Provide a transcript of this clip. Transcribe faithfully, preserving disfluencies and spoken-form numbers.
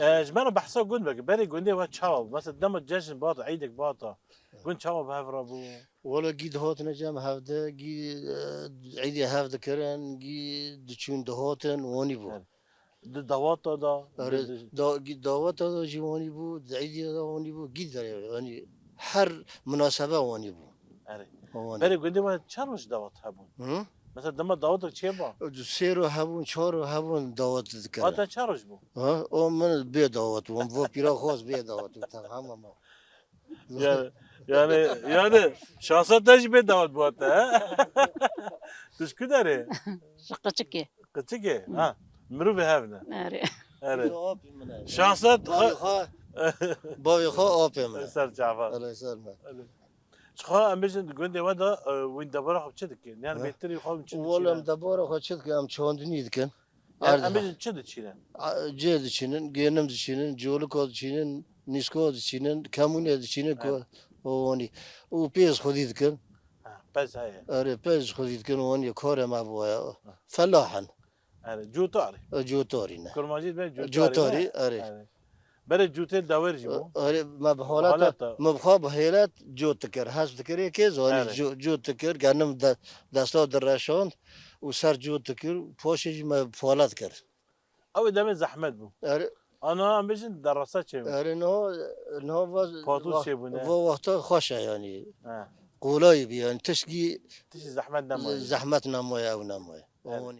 E, ji me re behsa gund bike. Berê gundê we çawa bû? Mesela dema cejn bihata, eydek bihata, gund çawa bi hev re bû? Wala gî dihatine cem hevde, gî, e, eydê hev dikirin, gî diçûn dihatin, wanî bû. Evet. Di dawata da, Erê, di, di da, gî dawata da jî wanî bû, di eydê da wanî bû, gî de, yanî her minasebe wanî bû. Erê. Wanî. Berê gundê we çar roj dawat hebûn? Hı? Mesela dema dawatek çêba? Sê ro hebûn, çar ro hebûn dawat dikirin. Hata çar roj bû? Ha, o min bê dawat bû. Min vo pîra xwaz bê dawat bû. Tamam ama. Yani, yani, yani şansa te jî bê dawat bû hata, he? Tu ji ku derê? Ji Qeçikê. Qeçikê? Ha. Mirovê hev ne? Erê. Erê. Apê min e. Şansa Bavê xwe, bavê xwe apê min e. Ser çava. Erê, ser me. Erê. Çixa em bêjin di gundê we de, e, wî debara xwe çi dikin? Yani Ha? bêtirî xwe çi dikin? Wala em debara xwe çi dikin? Em çandinî dikin. Yani em Erd- bêjin çi diçînin? A, cê diçînin, gênim diçînin, colika diçînin, nîska diçînin, kemûnê diçînin, Evet. ko-, o wanî. Û pêz xwedî dikin. Ha, pez heye. Erê, pez xwedî dikin, wanî karê me bûye. Felah in. Erê, cotarî. E, cotarî ne. Kurmancî dibê cotarî, Cotarî, ne? erê. Erê. Berê cotê dewêr jî bû? Erê, me bi halata, Halata. me bi xwe bi hêlet cot dikir. Hez dikir yekê zanî Erê. co-, cot dikir, genim de, desta direşand û ser cot dikir, paşê jî me bi halet kir. Ew ê demê zehmet bû. Erê. Ana em bêjin derasa çêbû. Erê, niha, niha va-, Patûs va-, çêbûne. va wexta xweş e yanî. He. Qolayî bî yanî, tişkî Tiştî zehmet nemaye. zehmet nemaye, ew nemaye. Erê. Wanî.